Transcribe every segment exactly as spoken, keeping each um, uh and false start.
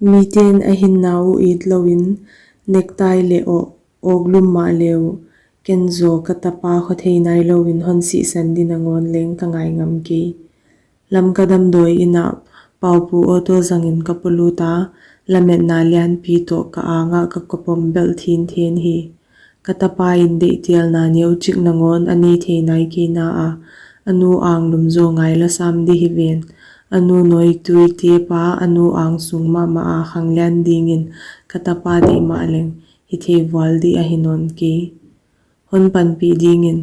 Miten a hinna uh it louin, necktie leh awk, awk lum mahle uh, ken zaw ka tapa kho thei nai louin hon sihsan di nangawn leng ka ngai ngam kei. Lamka damdawi inn ah Paupu auto zangin ka polut a, lametna lianpi toh ka angah ka kop om belh thinthen hi. Ka tapa in deihtelna neuchik nangawn a nei thei nai kei na a, a nu ang lum zaw ngai la sam di hi ven. A nu nawitui te pa a nu ang sung mahmah a khanglian dingin ka tapa deih mah leng hithei vual di ahi nawn kei. Hon panpih dingin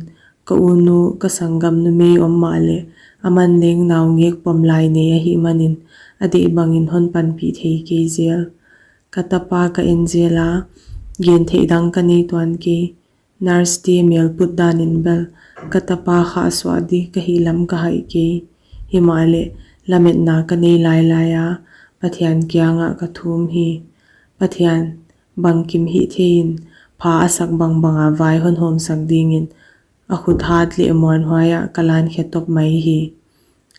ka unu, ka sanggam numei om mahleh, aman leng naungek pom lai nei ahih manin a deih bangin hon panpih thei kei zel. Ka tapa ka en zel a, gen theih dang ka nei tuan kei. Nurse te mel put danin bel ka tapa khahsuah di ka hih lam ka haih kei. Himahleh, lametna ka nei lailai a, Pathian kiangah ka thum hi. Pathian, bangkim hih theiin, pha a sak bangbang a vai hon hawmsak dingin a khut hat leh muanhuai ah ka lan khe top mai hi.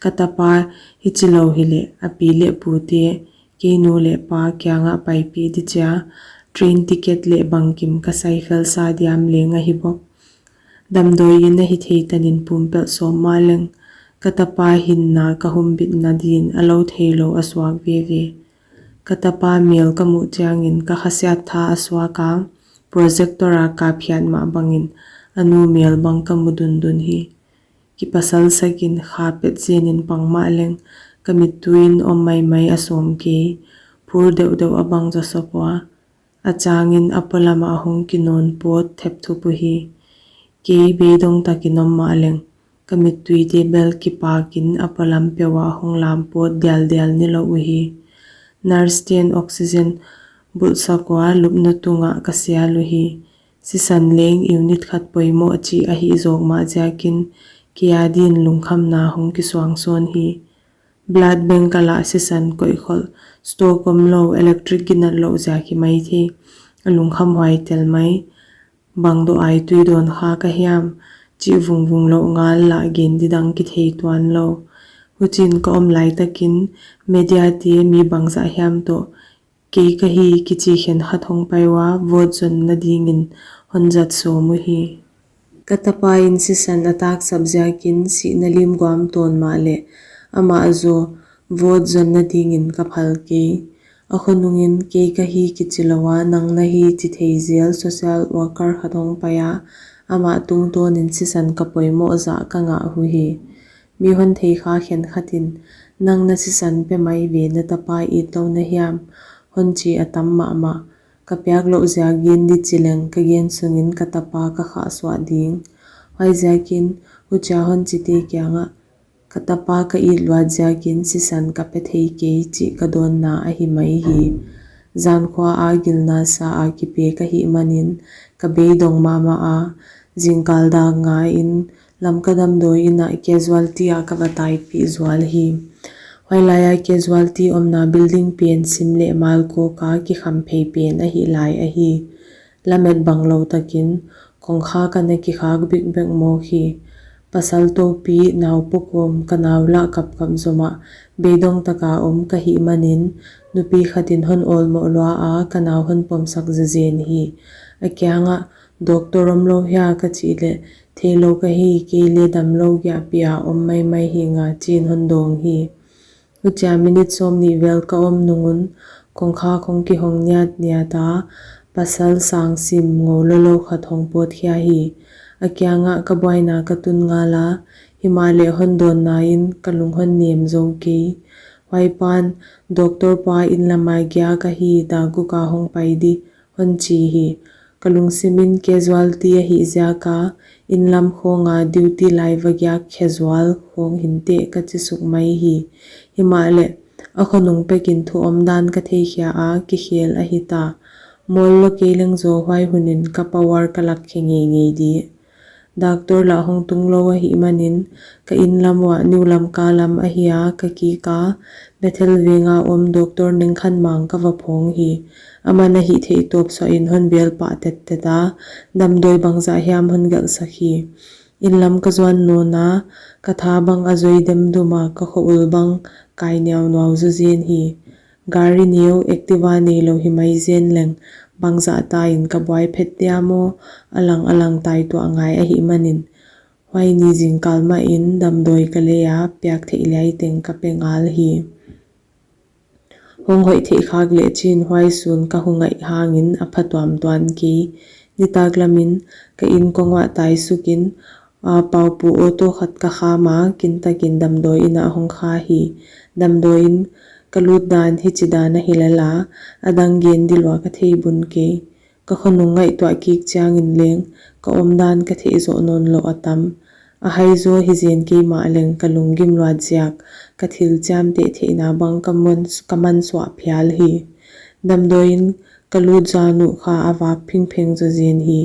Ka tapa hichi lou hileh, a pi leh pute, kei nu leh pa kiangah paipih di chia, train ticket leh bangkim ka saifel sa diam leng ahi bawk. Damdawi inn a hithei tanin pumpelh sawm mah leng, ka tapa hinna ka humbitna din a lou theilou a suak veve. Ka tapa mel ka muh chiangin ka khasiat tha a suak a, projector a kap hiat mah bangin a nu mel bang ka mu dundun hi. Kipasal sakin kha pet zenin pang mah leng, ka mittui in om maimai a sawm kei, phur deuhdeuh a bang zaw sawp ua, a changin a polam ah hong kinawn pawt thepthup uhi. Kei beidong takin om mah leng, ka mittuite bel kipakin a polam peuh ah hong lam pawt dialdial nilouh uhi. Nurse ten oxygen bulhsak ua lupna tungah ka sial uhi. Sisan leng unit khat poimoh chih ahih zawk mah ziakin, kei adin lungkhamna hong kisuang sawn hi. Blood bank a lah sisan koih kholh, stock omlou, electric ginat louh ziak hi maithei. A lungkham huai tel mai. Bang doh ai tui dawn kha ka hiam, chih vungvung louh ngal lah gen di dang kithei tuan lou. Huchiin ka om laitakin, media te mi bangzah hiam toh, kei ka hi kichi khenkhat hong pai ua, vote zonna dingin hon zat sawm uhi. Ka tapa in sisan a taksap ziakin sihna lim guam tawn mahleh, amah zaw vote zonna dingin ka phal kei. A khonungin kei ka hi kichi lou a, nang na hi chi thei zel social worker khat hong pai a, amah tungtawnin sisan ka poimoh zah ka ngah uhi. Mi hon thei kha khenkhat in, nang na sisan pe mai ve, na tapa it lou na hiam, hon chi a tam mahmah. Ka piak louh ziak gen di chi leng ka gen sungin ka tapa ka khahsuah ding. Huaiziakin, huchia hon chite kiangah, ka tapa ka it luat ziakin sisan ka pe thei kei chih ka dawnna ahi mai hi. Zankhua a gilna sa a kipe ka hih manin ka beidong mahmah a, zingkal dak nga in Lamka damdawi inn ah casualty ah ka va taipih zual hi. Huailai a casualty omna building pen sim leh mal kawk a kikham phei pen ahih lai ahi. Lamet banglou takin kongkha ka na kikhak bikbek mawk hi. Pasal toupi nau pawkawm ka nau lah kapkap zomah beidong taka om ka hih manin nupi khatin hon awlmoh lua a ka nau hon pomsak zezen hi. A kiangah doctor omlou hia ka chih leh theilou ka hi, kei leh damlou giahpih a om maimai hi nga chiin hon dawng hi. Huchia minute sawmnih vel ka om nung un, kongkha khong kihong niatniat a, pasal sang sim ngou lolo khat hong pawt khia hi. A kiangah ka buaina ka tun ngal a, himahleh hon dawnna in ka lung hon nem zou kei. Huai pan, doctor pa inn lam a giak ahi, dak guk a hong pai di, hon chi hi. Ka lungsim in casualty ahih ziak a, inn lam khawng a duty lai va giak khe zual khawng hinteh ka chi suk mai hi. Himahleh, a khonung pekin thu omdan ka theikhia a, kikhel ahi ta. Mawl lou kei leng zaw huai hun in ka power ka lak khe ngeingei di. Doctor lah hong tunglou ahih manin, ka inn lam uah New Lamka lam ahi a ka kik a, Bethel veng a om doctor Nengkhanmang ka va phawng hi. Aman a hihtheih tawpsuah in hon vel pah tettet a, damdawi bangzah hiam hon gelhsak hi. Inn lam ka zuan nawn a, ka tha bang a zoi demdum a, ka kho ul bang kai niaunuau zawzen hi. Gari neu, Activa neilou hi mai zen leng, bangzah ta in ka buai phet dia maw, a lang a lang tai tuah ngai ahih manin, huai ni zingkal mah in damdawi ka lei a, piak theih liai teng ka pe ngal hi. Hong hoih theih khak leh chin huai sun ka hong ngaih hangin a phatuam tuan kei. Nitak lamin ka inn kong uah tai sukin, a, Paupu auto khat ka kham a, kintakin damdawi inn ah hong kha hi. Damdawi inn ka lut dan hichi dan ahi lel a, a dang gen di lua ka thei bun kei. Ka khonung ngaihtuah kik chiangin leng, ka omdan ka theih zoh nawn louh a tam. A hai zaw hi zen kei mah leng ka lunggim luat ziak, ka thil chiamteh theihna bang ka man, ka man suah phial hi. Damdawi inn ka lut zan uh kha a vak phingpheng zaw zen hi.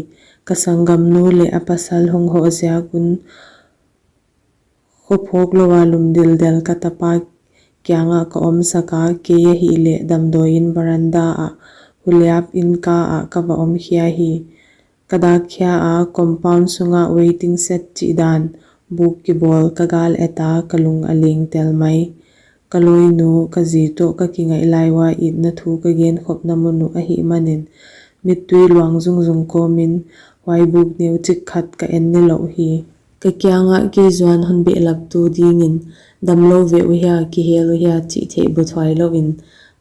Ka sanggamnu leh a pasal hong hoh ziak un, khophawk lou a lum dildel ka tapa kiangah ka om sak a, kei ahihleh damdawi inn veranda ah, huliap inn ka ah ka va om khia hi. Ka dak khia a, compound sungah waiting shed chih dan, buk kibawl ka gal et a, ka lung a leng tel mai. Ka lawinu, ka zi toh ka kingaih lai ua itna thu ka gen khopna mun uh ahih manin, mittui luang zungzung kawmin, huai buk neu chik khat ka en nilouh hi. Ka kiangah kei zuan hon behlaptu dingin, damlou ve uhia, kihel uhia chih theih buthuai louin,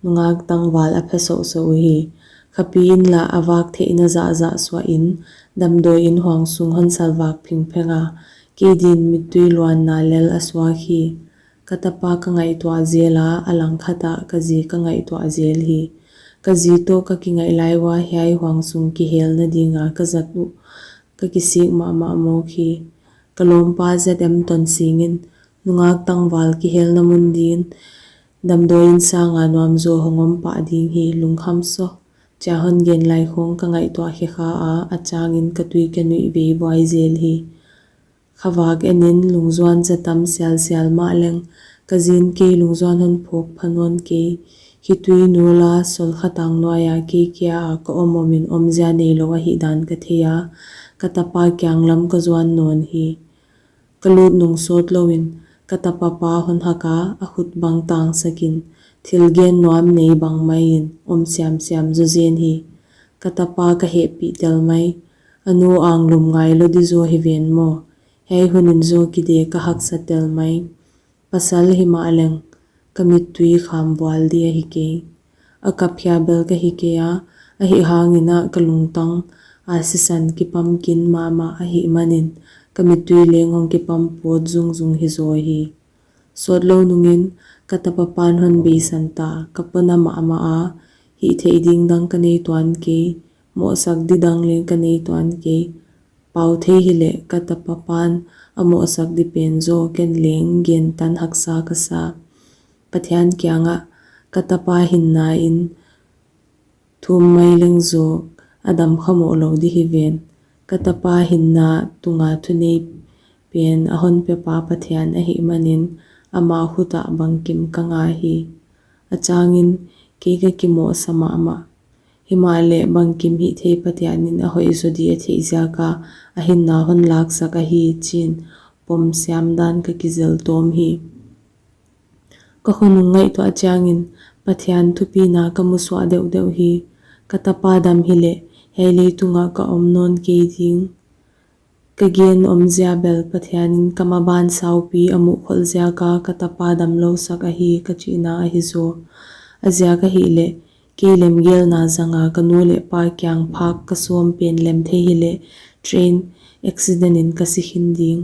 nungak tangval a pha sohsoh uhi. Khapi in lah a vak theihna zahzah suahin, damdawi inn huang sung hon salvak phingpheng a, kei din mittui luanna lel a suak hi. Ka tapa ka ngaihtuah zel a, a langkhat ah ka zi ka ngaihtuah zel hi. Ka zi toh ka kingaih lai ua hiai huang sung kihelna dinga ka zat uh ka kisik mahmah mawk hi. Ka lawmpa Z M Tonsing in, nungak tangval kihelna mun din, damdawi inn sanga nuamzaw hong om pah ding hi, lungkham saw, chia hon gen lai khong ka ngaihtuah khe kha a, a changin ka tui ka nuih vei buai zel hi. Khavak enin lungzuan zatam sialsial mah leng, ka zin kei lungzuan hon phawk pha nawn kei. Khitui nula sol khatang nuaia kei kia a ka om omin omzia neilou ahihdan ka thei a, ka tapa kiang lam ka zuan nawn hi. Ka lut nung sawt louin, ka tapa pa hon hak a, a khut bang tang sakin, thil gen nuam nei bang maiin, om siamsiam zaw zen hi. Ka tapa ka hehpih tel mai, a nu anglum ngai lou di zaw hi ven maw. Hiai hunin zaw kide ka haksa tel mai. Pasal himah leng, ka mittui kham vual di ahi kei. A kap khia bel ka hi kei a, ahihhangin ah ka lungtang a sisan kipam kin mahmah ahih manin, ka mittui leng hong kipam pawt zungzung hi zaw hi. Sawtlou nungin, ka tapa pan hon beisan ta, ka pona mahmah a, hihtheih ding dang ka nei tuan kei, mohsak di dang leng ka nei tuan kei. Pau thei hileh ka tapa pan a mohsak di pen zaw ken leng gen tan haksa ka sa. Pathian kiangah ka tapa hinna in thum mai leng zaw a dam kha moh lou di hi ven. Ka tapa hinna tunga thunei pen a hon pepa Pathian ahih manin amah khut ah bangkim ka ngah hi. A changin kei ka kimoh sa mahmah. Himahleh bangkim hihthei Pathianin a hoih zaw di a theih ziaka a hinna hon laksak ahi chiin pom siam dan ka kizil tawm hi. Ka khonung ngaihtuah chiangin Pathian thupina ka mu suah deuhdeuh hi. Ka tapa dam hileh hiai leitungah ka om nawn kei ding. Ka gen omzia bel Pathianin ka maban saupi a muh kholh ziaka ka tapa damlou sak ahi ka chihna ahi zaw. A ziak ahihleh, kei lemgelna zanga ka nu leh pa kiang phak ka sawm pen lem thei hileh train accident in ka si khin ding.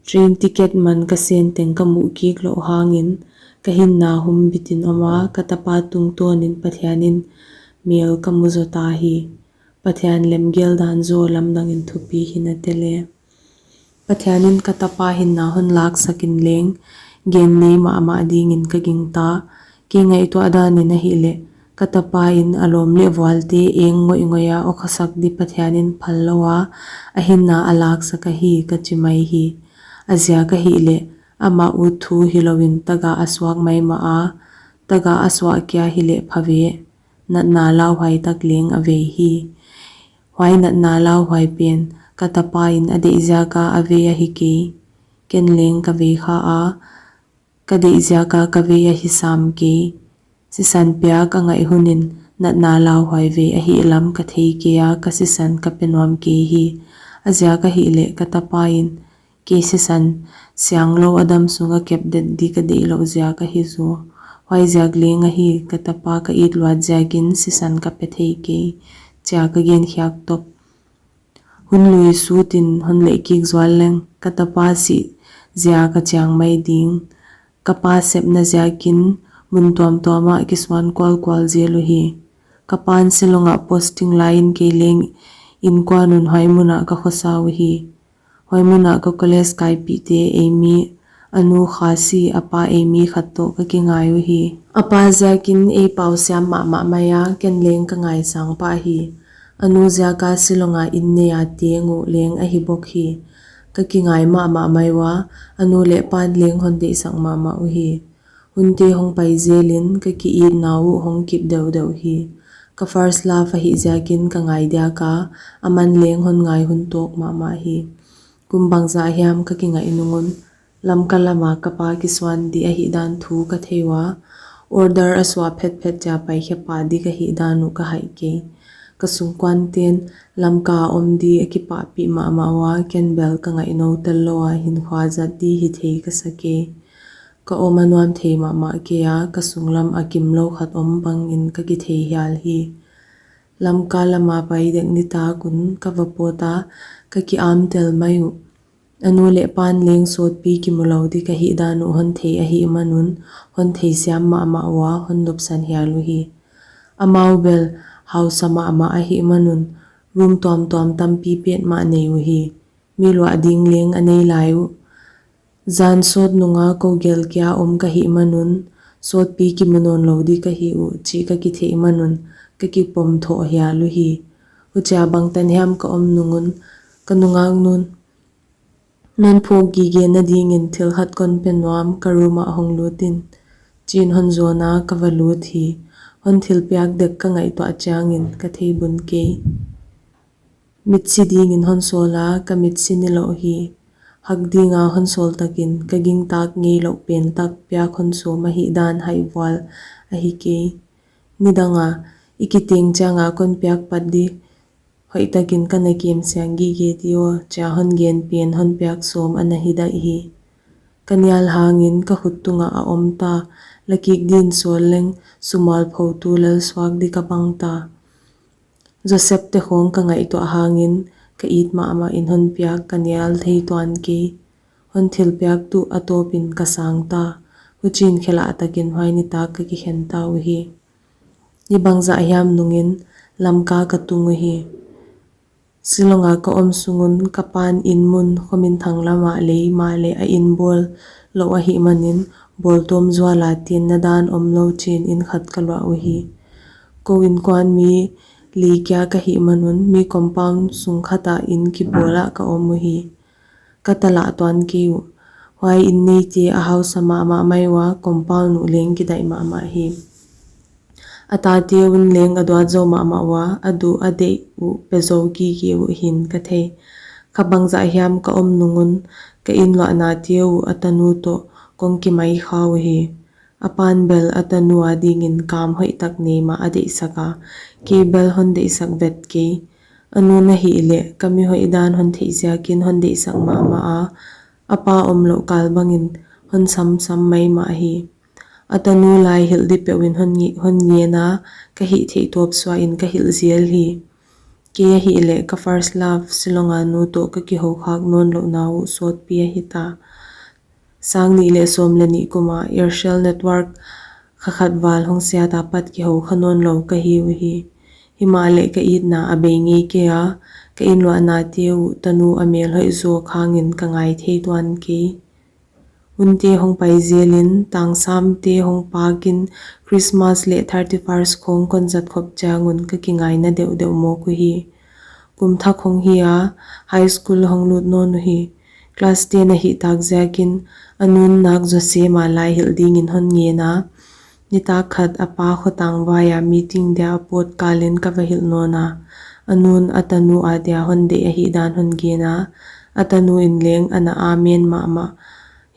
Train ticket man ka sen teng ka muh kik louh hangin, ka hinna humbitin om a, ka tapa tungtawnin Pathianin mel ka mu zaw ta hi. Pathian lemgel dan zaw lamdangin thupi hi na tele. Pathianin ka tapa hinna hon laksakin leng, gen nei mahmah dingin ka gingta. Kei ngaihtuah danin ahihleh, ka tapa in a lawm leh vualte eng ngoihngoih a awkhasak di Pathianin phal lou a, a hinna a laksak ahi ka chi mai hi. A ziak ahihleh, amah ut thu hilouin tagah a suak maimah a, tagah a suah kia hileh pha ve. Natna lauhuai tak leng a vei hi. Huai natna lauhuai pen ka tapa in a deih ziaka a vei ahi kei. Ken leng ka vei kha a, ka deih ziaka ka vei ahi sam kei. Sisan piak a ngaih hun in natna lauhuai vei ahihlam ka thei kei a, ka sisan ka pe nuam kei hi. A ziak ahihleh ka tapa in kei sisan sianglou a dam sung a kep det di ka deih louh ziak ahi zaw. Huaiziak leng ahi, ka tapa ka it luat ziakin sisan ka pe thei kei, chia ka genkhiak top. Hun lui sut in hon leh kik zual leng, ka tapa sih ziak a chiang mai ding. Ka pa sepna ziakin mun tuamtuam ah kisuan kualkual zel uhi. Ka pa'n Shillong ah posting la in kei leng innkuan un huai mun ah ka khosa uhi. Huai mun ah ka college kaipihte ei mi, a nu Khasi, a pa ei mi khat toh ka kingai uhi. A pa ziakin ei pau siam mahmah mai a, ken leng ka ngaisang pah hi. A nu ziak a Shillong a inn nei a teng uh leng ahi bok hi. Ka kingai mahmah mai ua, a nu leh pa'n leng hon deihsak mahmah uhi. Hunte hong pai zel in ka ki-itna uh hong kip deuhdeuh hi. Ka first love ahih ziakin ka ngai diak a, aman leng hon ngai hun tawk mahmah hi. Kum bangzah hiam ka kingaih nung un, Lamka lam a ka pa kisuan di ahihdan thu ka thei ua, order a suah phetphet chia paikhe pah di ka hihdan uh ka haih kei. Ka sungkuante'n Lamka a om di a kipahpih mahmah ua, ken bel ka ngaihnou tellou a hinkhua zat di hithei ka sa kei. Ka om a nuam thei mahmah kei a, ka sunglam a kimlou khat om bangin ka kithei hial hi. Lamka lam a pai dek nitak un ka va pawt a, ka ki-am tel mai uh. A nu leh pa'n leng sawtpi kimulou di ka hihdan uh hon thei ahihman un, hon theisiam mahmah ua, hon nopsan hial uhi. Amau bel hausa mahmah ahihman un, room tuamtuam tampi petmah nei uhi. Mi luah ding leng a nei lai uh. Zan sawt nung a kou gel kia om ka hihman un, sawtpi kimu nawnlou di ka hi uh chih ka kitheih man un, ka kipom thoh hial uhi. Huchia bangtan hiam ka om nung un, ka nungak nu'n non phawk gigena dingin thil khat kon pe nuam, ka room ah hong lut in, chi'n hon zawn a ka va lut hi. Hon thilpiak dek ka ngaihtuah chiangin ka thei bun kei. Mitsi dingin hon sawl a, ka mitsi nilouh hi. Hak ding a hon sawl takin ka gintak ngeilouh pen tak piak hon sawm ahihdan haihvual ahi kei. Nidang a, i kiteng chiang a kon piak pat di, hoihtakin ka na kem siang gige di aw, chia hon gen pen hon piak sawm ana hi daih hi. Ka nial hangin ka khut tung ah a om ta, la kik di'n sawl leng sumal phoutu lel suak di ka bang ta. Joseph te khawng ka ngaihtuah hangin ka it mahmah in hon piak ka nial thei tuan kei. Hon thilpiak tuh a tawpin ka sang ta. Huchiin khelah takin huai nitak ka kikhen ta uhi. Ni bangzah hiam nungin Lamka ka tung uhi. Shillong a ka om sung un ka pa'n inn mun khominthang lam ah lei mahleh a inn bawllouh ahihmanin, bawltawm zual a tenna dan omlou chi'n inn khat ka luah uhi. Kou innkuan mi li kia ka hihman un, mi compound sung khat ah inn kibawl ah ka om uhi. Ka talah tuan kei uh. Huai inn neite a hausa mahmah mai ua, compound uh leng kidaih mahmah hi. A tate un leng a duat zou mahmah ua, a duh a deih uh pe zou gige uh hi'n ka thei. Kha bangzah hiam ka om nung un, ka inn luahnate uh a tanu toh kong kimai kha uhi. A pa'n bel a tanu adingin kam hoihtak nei mah a deihsak a, kei bel hon deihsak vet kei. A nu'n ahihleh ka mi hoih dan hon theih ziakin hon deihsak mahmah a, a pa omlouh kal bangin hon samsam maimah hi. A tanu lai hilh di peuhin hon nge-, hon ngen a, ka hihtheih tawp suahin ka hilh zel hi. Kei ahihleh ka first love Shillong a nu toh ka kihoukhak nawnlouhna uh sawtpi ahi ta. Sang nih leh sawm leh nih kum a Aircel network kha khat val hong siat apat kihoukha nawnlou ka hi uhi. Himahleh ka itna a bei ngei kei a, ka inn luahnate uh tanu a mel hoih zawk hangin ka ngai thei tuan kei. Hunte hong pai zelin, tangsamte hong pakin, Christmas leh thirty-first khawng kon zat khop chiang un ka kingaina deuhdeuh mawk uhi. Kum thak hong hi a, high school hong lut nawn uhi. Class ten ahih tak ziakin, a nu'n nak zawsem a lai hilh dingin hon ngen a. Nitak khat a pa khotang vai a meeting dia a pawt kalin ka va hilh nawn a. A nu'n a tanu adia hon deih ahihdan hon gen a. A tanu in leng ana amen mahmah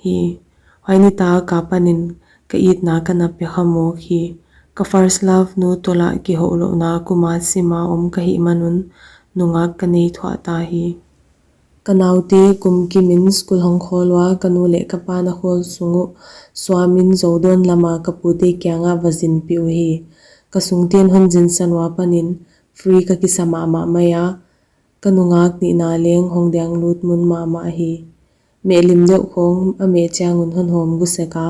hi. Huai nitak apanin ka itna ka na pe kha mawk hi. Ka first love nu tolh a kihoulouhna kum a sim a om ka hih man un nungak ka nei thuah ta hi. Ka naute kum kim in school hong khawl ua, ka nu leh ka pa'n a khawl sung uh suam in Zodawn lam a ka pute kiang ah va zinpih uhi. Ka sungte'n hon zinsan ua pan in free ka kisa mahmah mai a, ka nungak nihna leng hong diang lut mun mahmah hi. Meh lim deuh khawng a meh chiang un hon hawm gu sek a,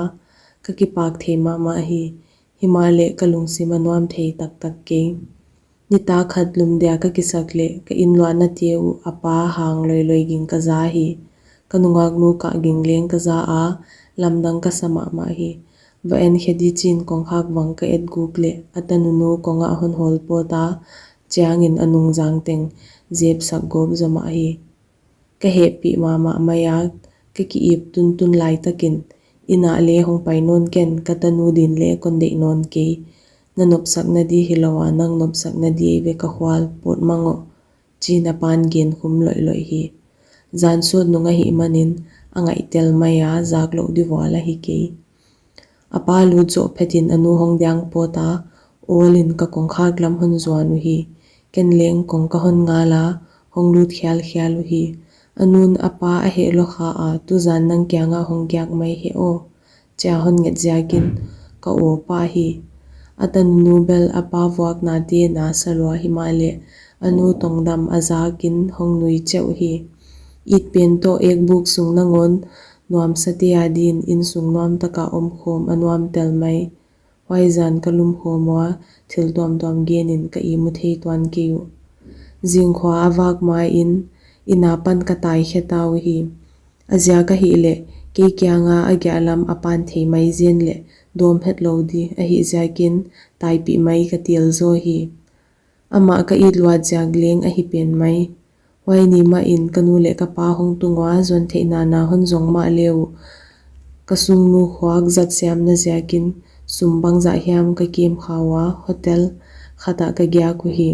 ka kipak thei mahmah hi. Himahleh ka lungsim a nuam thei taktak kei. Nitak khat lum dia ka kisak leh ka inn luahnate uh a pa hang loiloi ging ka za hi. Ka nungak nu kah ging leng ka za a, lamdang ka sa mahmah hi. Va en khe di chi'n kongkhak vang ka et guk leh a tanu nu kong ah hon hawl pawt a, chiang in a nungzang teng zepsak gawp zaw mah hi. Ka hehpih mahmah mai a, ka ki-ip tuntun lai tak in, inn ah leng hong pai nawn ken, ka tanu din leng kon deih nawn kei. Na nopsakna di hilou a, nang nopsakna di ve ka khual, pawt mang aw, chi'n a pa'n gen khum loihloih hi. Zan sawt nung ahih man in a ngaihtel mai a, zak louh di vual ahi kei. A pa lut zoh phet in a nu hong diang pawt a, awl in ka kongkhak lam hon zuan uhi. Ken leng kong ka hon ngal a, hong lut khialkhial uhi. A nu'n a pa a heh lou kha a, tuzan nang kiang ah hong giak mai heh aw, chia hon nget ziak in ka aw pah hi. A tanu nu bel a pa vuaknate na sa lua himahleh a nu tongdam a zak in hong nui cheuh hi. It pen toh ek buk sung nangawn nuamsate a din innsung nuam tak a omkhawm a nuam tel mai. Huai zan ka lum khawm ua, thil tuamtuam gen in ka ihmu thei tuan kei uh. Zingkhua a vak ma in, inn a pan ka tai khe ta uhi. A ziak ahihleh, kei kiang a a giah lam a pa'n thei mai zen leh dawm hetlou di ahih ziak in taipih mai ka tel zaw hi. Amah ka it luat ziak leng ahi pen mai. Huai ni mah in ka nu leh ka pa hong tung ua, zon theihna na hon zong mahle uh ka sungnu khuak zat siamna ziak in sum bangzah hiam ka kem kha ua, hotel khat ah ka giak uhi.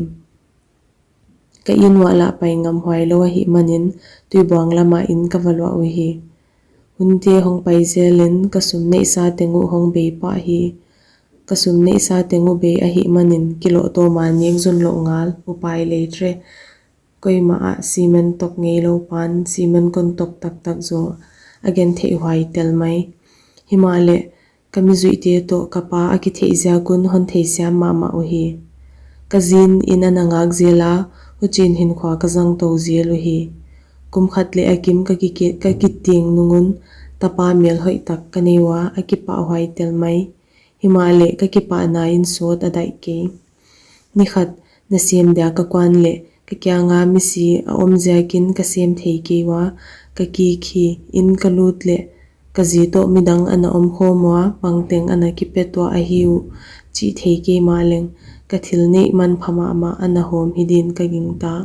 Ka inn uah lah pai ngam huai lou ahih man in tuibuang lam ah inn ka va luah uhi. Hunte hong pai zel in ka sum neihsa teng uh hong bei pah hi. Ka sum neihsa teng uh bei ahih man in kiloh tawm a nek zon louh ngal, upai lei tre. Koimah ah cement tok ngeilou pa'n cement kon tok taktak zaw a gen theih huai tel mai. Himahleh, ka mizuihte toh ka pa a kitheih ziak un hon theisiam mahmah uhi. Ka zi'n inn a na ngak zel a, huchi'n hinkhua ka zang tou zel uhi. Kum khat leh a kim ka ki, ka kiteng nung un tapa mel hoih tak ka nei ua, a kipahhuai tel mai. Himahleh ka kipahna in sawt a daih kei. Ni khat, na sem dia ka kuan leh ka kiang a misi a om ziak in ka sem thei kei ua, ka kik hi. Inn ka lut leh ka zi toh midang ana omkhawm ua, bangteng ana kipe tuah ahi uh chih thei kei mah leng, ka thil neih manpha mahmah ana hawm hi din ka gingta.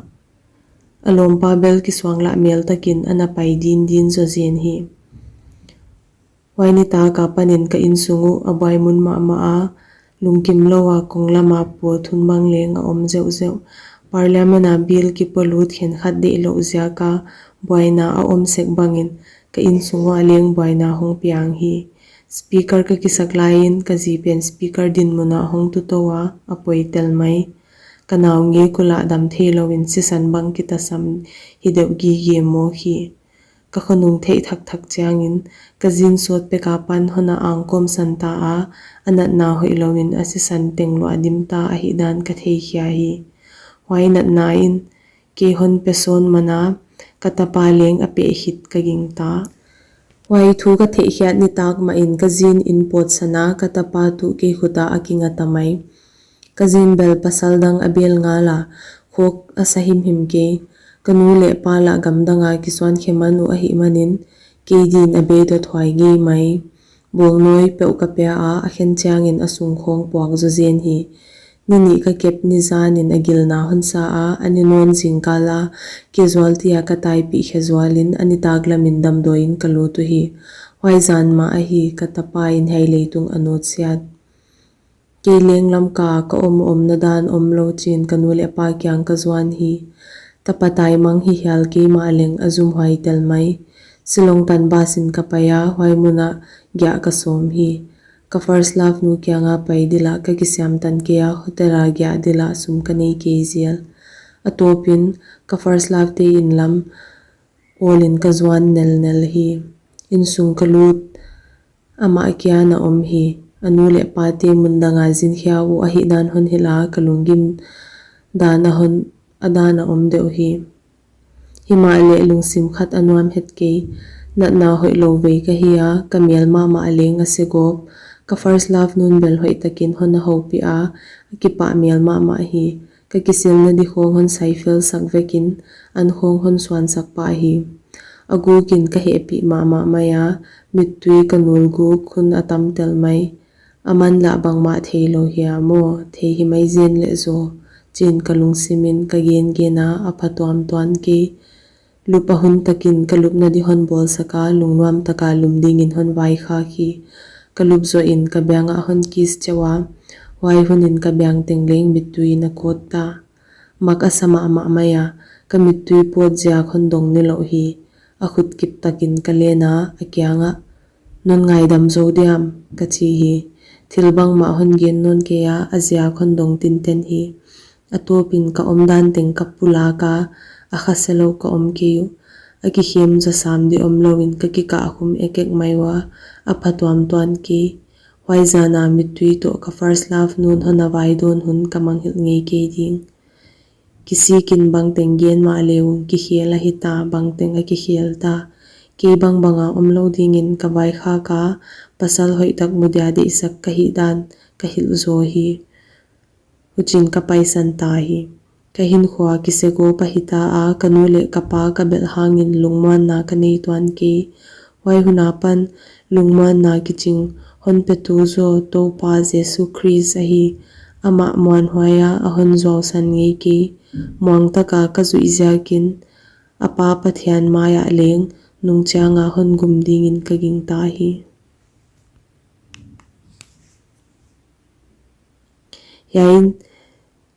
A lawmpa bel kisuanglah mel tak in ana pai dindin zaw zen hi. Huai nitak a pan in ka innsung uh a buai mun mahmah a, lungkim lou a kong lam a puat hun bang leng a om zeuhzeuh. Parliament a bill kipolut khenkhat deihlouh ziak a buaina a om sek bang in ka innsung uah leng buaina hong piang hi. Speaker ka kisak lai in ka zi pen speaker dinmun ah hong tu tou a, a poi tel mai. Ka nau ngei kul ah dam theilou in sisan bang kitasam hi deuh gige mawk hi. Ka khonung theih thakthak chiang in ka zi'n sawt pek a pan hon a angkawm san ta a, a natna hoihlou in a sisan teng luah dim ta ahihdan ka theikhia hi. Huai natna in kei hon pe sawn man a, ka tapa leng a pe khit ka gingta. Huai thu ka theihkhiat nitak mah in ka zi'n inn pawtsan a, ka tapa tuh kei khut ah a kinga ta mai. Ka zi'n bel pasal dang a bel ngal a, khawk a sa himhim kei. Ka nu leh pa lah gamdang a kisuan khe man uh ahih man in, kei din a beidot huai ngei mai. Bawlnawi peuh ka pia a, a khen chiang in a sung khawng puak zaw zen hi. Ni nih ka kep ni zan in a gilna hon sa a, a ni nawn zingkal a casualty a ka taipih khe zual in a nitak lam in damdawi in ka lut uhi. Huai zan mah ahi ka tapa in hiai leitung a nawtsiat. Kei leng Lamka ka om omna dan omlou chi'n ka nu leh pa kiang ka zuan hi. Tapa taimang hi hial kei mah leng a zumhuai tel mai. Shillong tan bus in ka pai a, huai mun ah giah ka sawm hi. Ka first love nu kianga pai dila ka kisiam tan kei a, hotel a giah dila sum ka nei kei zel. A tawpin ka first love te in lam awlin ka zuan nelnel hi. Innsung ka lut, amah kia na om hi. A nu leh pate mun danga zin khia uh ahihdan hon hilh a, ka lunggim dan a hon, a dan a om deuh hi. Himahleh lungsim khat a nuam het kei. Natna hoihlou vei ka hi a, ka mel mahmah leng a segawp. Ka first love nun bel hoihtakin hon a houpih a, a kipah mel mahmah hi. Ka kisilna di khawng hon saifel sak vekin, an khawng hon suansak pah hi. A gukin ka hehpih mahmah mai a, mittui ka nul guk hun a tam tel mai. Aman lah bangmah theilou hia maw, thei hi mai zen leh zaw, chiin ka lungsimin ka gengen a, a phatuam tuan kei. Lup a hun takin ka lupna di hon bawlsak a, lungnuam taka lum dingin hon vaikhak hi. Ka lup zohin ka biang ah hon kiss cheuh a, huai hunin ka biang teng leng mittuiin a kawt ta. Mak a sa mahmah mai a, ka mittui pawt ziak hon dong nilouh hi. A khut kip takin ka len a, a kiangah, "Non ngaidam zou diam?" ka chi hi. Thil bangmah hon gen nawn kei a, a ziak hon dong tinten hi. A tawpin ka omdan teng ka pulak a, a khaselou ka om kei uh. A kikhem zasam di omlouin ka kikah khum ekek mai ua, a phatuam tuan kei. Huai zana mittui toh ka first love nun hon a vaidawn hun ka mangngilh ngei kei ding. Kisikin bangteng gen mahle ung kikhel ahi ta, bangteng a kikhel ta. Kei bangbanga omlou dingin ka vaikhak a, pasal hoihtak mu dia deihsak ka hihdan ka hilh zaw hi. Huchiin ka paisan ta hi. Ka hinkhua kisegawp ahi ta a, ka nu leh ka pa ka belh hangin lungmuanna ka nei tuan kei. Huai hun apan lungmuanna kiching hon petu zaw Toupa Jesu Khrist ahi. Amah muanhuai a a hon zuausan ngei kei. Muang taka ka zuih ziakin a Pa Pathian mai ah leng nung chianga hon gum dingin ka gingta hi. Hiai in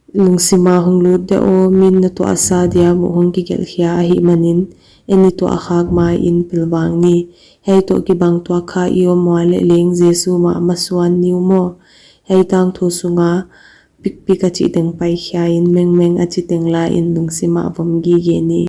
lungsima hong lut dia aw, min na tuahsa dia muh hong kigelh khia ahihmanin, en i tuah khak main pilvang ni. Hiai toh kibang tuak kha i om ua leh leng Jesu mah masuan ni uh maw. Hiai tangthu sunga pikpik a chih teng paikhiain mengmeng a chih teng lain lungsima vom gige ni.